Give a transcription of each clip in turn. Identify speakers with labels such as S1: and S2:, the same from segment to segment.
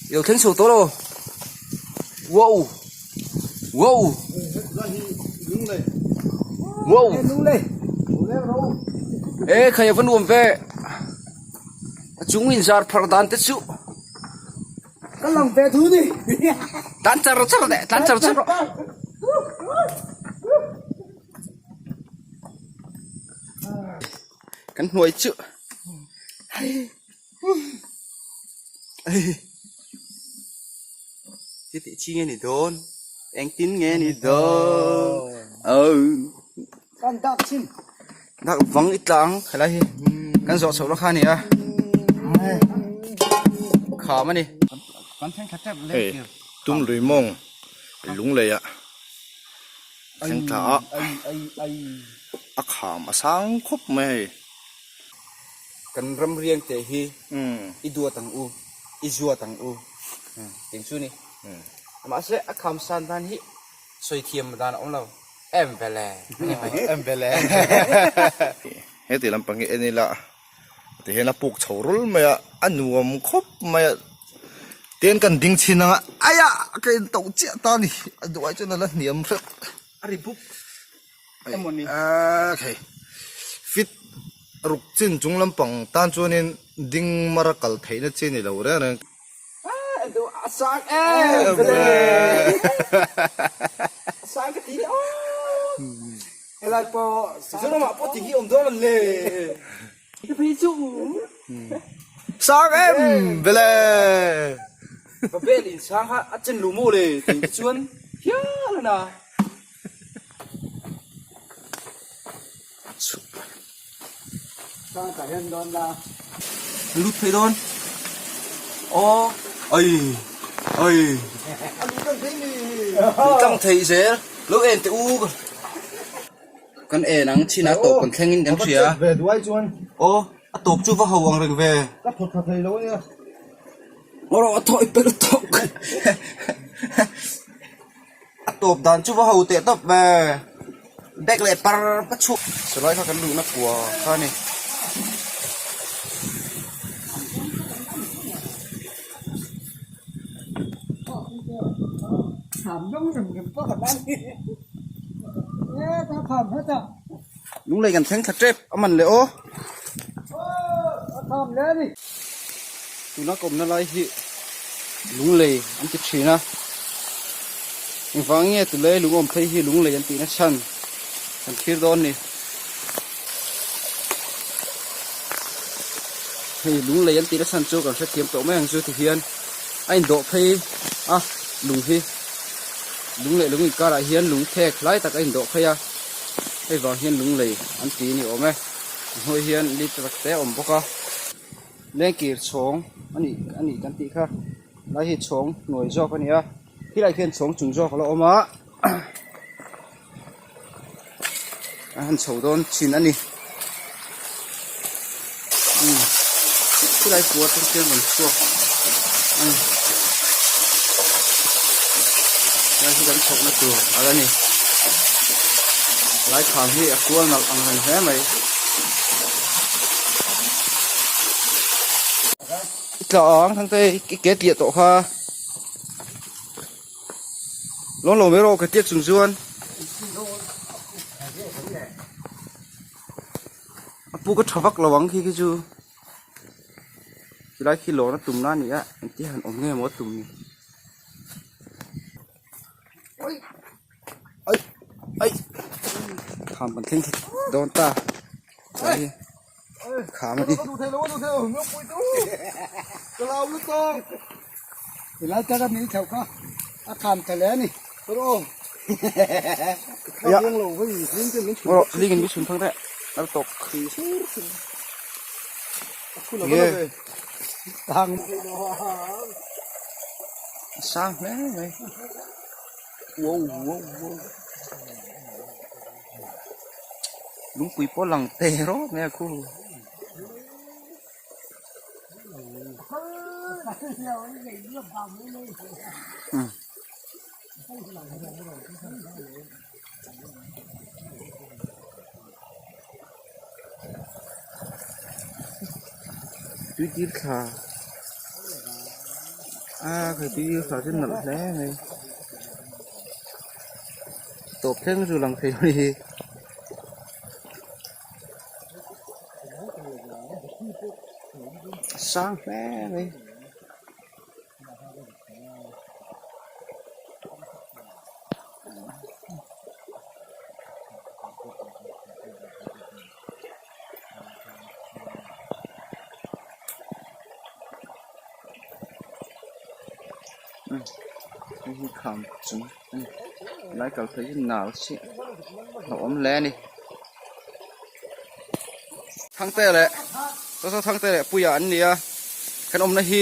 S1: Ilo thleng chho tawh lo. Wow! Wow! Wow! E khai ava nuam ve. A chung in zar phar dan te chu.
S2: Ka lang ve thu ni.
S1: Tlan char char deh, tlan char char rawh. Kan hnuai chu. Ti tih chi nge ni dawn engtin nge ni dawn oh
S2: kan dak chin
S1: dak vang i tlang helai hi kan zawh chhoh la kha a ni a kham a ni kan thleng thla tep
S3: hei tum lui mawng lung lei ah thleng thla a a kham a sang khawp mai hei.
S1: Kan ram riang te hi i duat ang u, i zuat ang u tih chu ni. Mahse a kham san dan hi sawi thiam dan a awm lo. Em vele.
S3: Em vele. Heti lampang hi en ila tihian a puk chho rul mai a, a nuam khawp mai a. Tihian kan ding chhin ang a, aia ka in to chiah ta a ni, a duai chuan a la hniam hret.
S1: A ri bup. Emaw ni.
S3: A thei. Fit ruk chin chung lampang tan chuanin ding mara kal theihna chi a ni lo reng reng.
S1: A sang em vele. A sang ka ti ni aw.
S2: Helai pawh
S1: Mizoramah pawh ti hi awm dawn an le. Ka phei chu.
S3: Sang em vele.
S1: Babel in sang kha a chen lu maw le ti chuan hial a na. Lut phei dawn aw ai ai tlang thei zel lo en teh u kan en ang chin a tawp kan thleng in kan hria aw a tawp chu va ho ang reng ve ngaw a thaw i pelh tawk. A tawp dan chu va ho teh tawp ve. Bag leh par pa chhuak. Silai kha kan luhna kua kha a ni. Lunglei kan thleng thla tep a man leh aw. Tuna ka awmna lai hi lunglei an ti thin a engvang nge tule lung awm phei hi lunglei an tihna chhan kan thlir dawn ni hei lunglei an tihna chhan chu kan hrethiam tawh mai ang chu ti hian a indawh phei a lung hi lung leh lung inkarah hian lung phek hlai tak a indawh phei a hei vang hian lunglei an ti a ni awm e a hnuai hian liter te a awm bawk a. Lengkir chhawng a nih a nih kan tih kha lai hi chhawng hnuai zawk a ni a khilaiah khian chhawng chung zawk a la awm a a han chho dawn thin a ni umm khilai kua atang khian rawn chhuak a ni helai hi kan chhohna tur a la ni helai kham hi a kual nalh ang reng hle mai. I tla ang thang te i ke tliah tawh kha lawn lo mai rawh ka tiat chung chuan a pu ka tha vak lo ang khi khi chu chulai khi lawn a tum na a ni a engtia han awm nge maw a tum ni. Kham kan thleng thei dawn ta chuan hi kham a ni. Ling in mi chhun thang teh a tawk. A sang hle mai wow wow wow lungpui pawh lang te rawt mai a khu umm. Tui tir thla. A khai tui hi thla chu nalh hle mai tawp thleng chu lang thei mai hi. A sang hle mai. Hei hi kham chung a ni lai kal phei hi nal chiah a awm hle a ni Thangte leh saw saw Thangte leh Puia an ni a kan awmna hi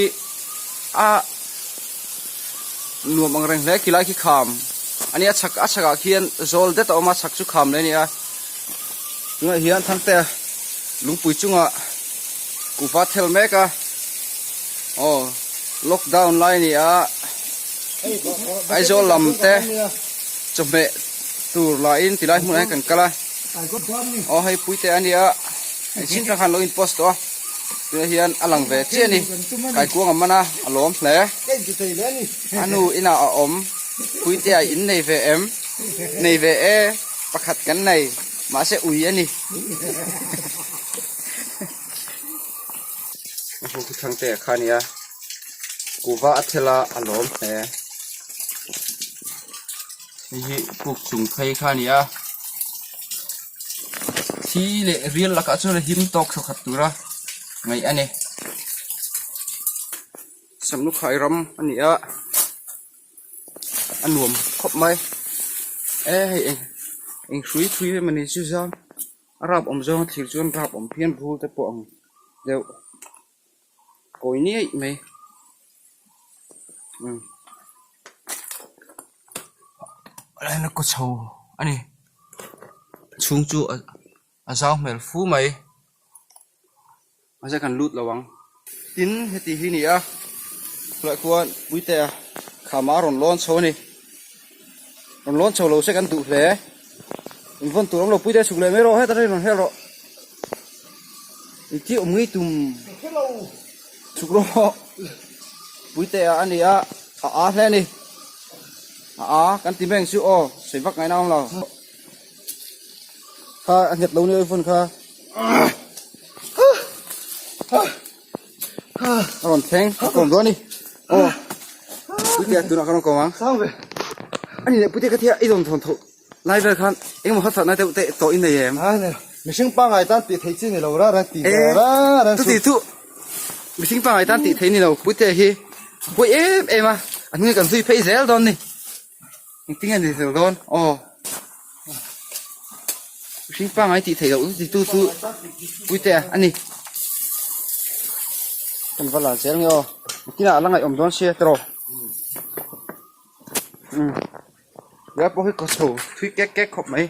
S1: a nuam ang reng hle khilai khi kham a nia chhak a chhakah khian zawl det a awm a chhak chu kham leh a ni a tunah hian Thangtea lungpui chungah kuhva thel mek a aw lockdown lai a ni a Aizawl lam te chawhmeh tur lahin tilai hmunah hian kan kal a aw hei puite a nia hei chin tang khan lo in post tawh a tunah hian a lang ve chiah a ni kaikuang a man a a lawm hle a nu inah a awm puite ah in nei ve em nei ve e pakhat kan nei mahse ui a ni. A hmu khi thangte kha a nia kuhva a thel a a lawm hle hei hi puk chung phei kha a ni a thli leh rial lakah chuan a him tawk thaw khat tura ngaih a ni samlukhai ram a ni a. A nuam khawp mai e hei eng eng hrui thui emawni chu zam a rap awm zawng a thlir chuan rap awm phian rul te pawh ang deuh kawi niaih mai umm a kaw chho a ni chhung chu a zau hmel fu mai. Mahse kan lut lo ang. Tin, heti hi ni a, khulai khuan Puitea khama a rawn lawn chho a ni. Rawn lawn chho lo se kan duh hle. Invawn tur awm lo Puitea chhuk leh mai rawh, heta tangin rawn hel rawh. Engti awm ngei tum chhuk rawh. Puitea a ni a, a a hle a ni. A a kan ti mai ang chu aw, sawi vak ngaihna awm lo. Kha a nghet lo nia phone kha. A rawn thleng a kawm dawn a ni. Aw Puitea tunah khan a rawn kawm ang. A ni leh Puitea ka tia i rawn thawn tho lai vel khan engemaw harsatna deuh te tawh i nei em?
S3: Mihring pangngai tan tih theih chi ni lo ra ran tih ve ra ran
S1: chu. Chuti chu mihring pangngai tan tih theih ni lo Puitea hi a pawi em em a, a hnungah kan zui phei zel dawn a ni. Engtin nge ni zel dawn aw mihring pangngai tih theih loh ti tu chu Puitea a ni kan va la zel nge aw nakinah a la ngaihawm dawn sia tiraw umm helai pawh hi kaw chho thui kek kek khawp mai.